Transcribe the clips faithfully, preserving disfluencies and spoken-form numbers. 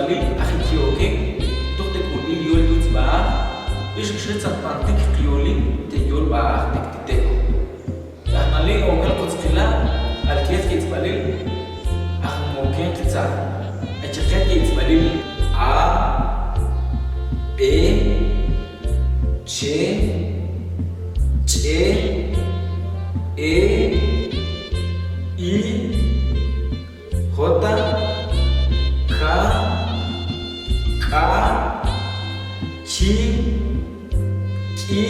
Aji kiyooken tuj te k'ulb'il yol yuj sb'aaj, bix k'xi tzaq'bantik kiyolin te yol b'aaj te ktitej. Aji nali' okel kutzkila, alketz ke itz'b'alil, aji moken kitza, aji ket ke itz'b'alil, a, b, ch, ch', e, i, jota, ka, k'a, chi, k'i,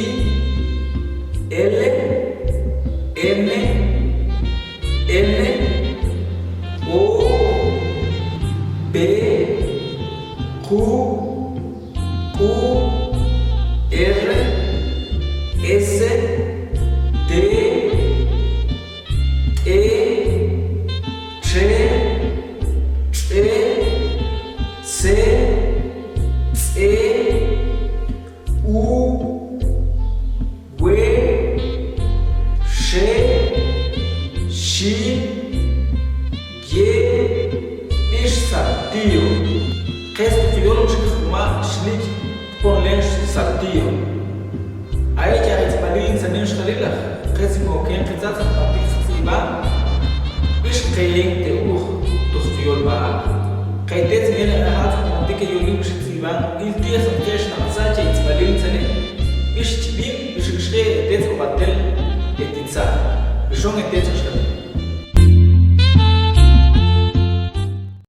ele, eme, ene, o, be, ku, k'u, erre, ese, te, t'e, ts'e, tse, tse, u, we, xe, xi, ye, bix saltillo. Kets tuj yol xi kjuma' xlik' tpon len saltillo. Ay k'aj itz'b'alil ntzenen xjalilaj, kets moken kitza tzaq'bantik tz'ib'an, bix k'een te uj tuj yol b'aaj. K'ay tetz mele' ajat tzaq'bantik e yolil bix tz'ib'an, ilti'ej tz'aqex naq'tza che itz'b'alil ntzenen, bix ch'b'in, bix k'xi e tetz o batel e titza, bixon e tetz xjalil.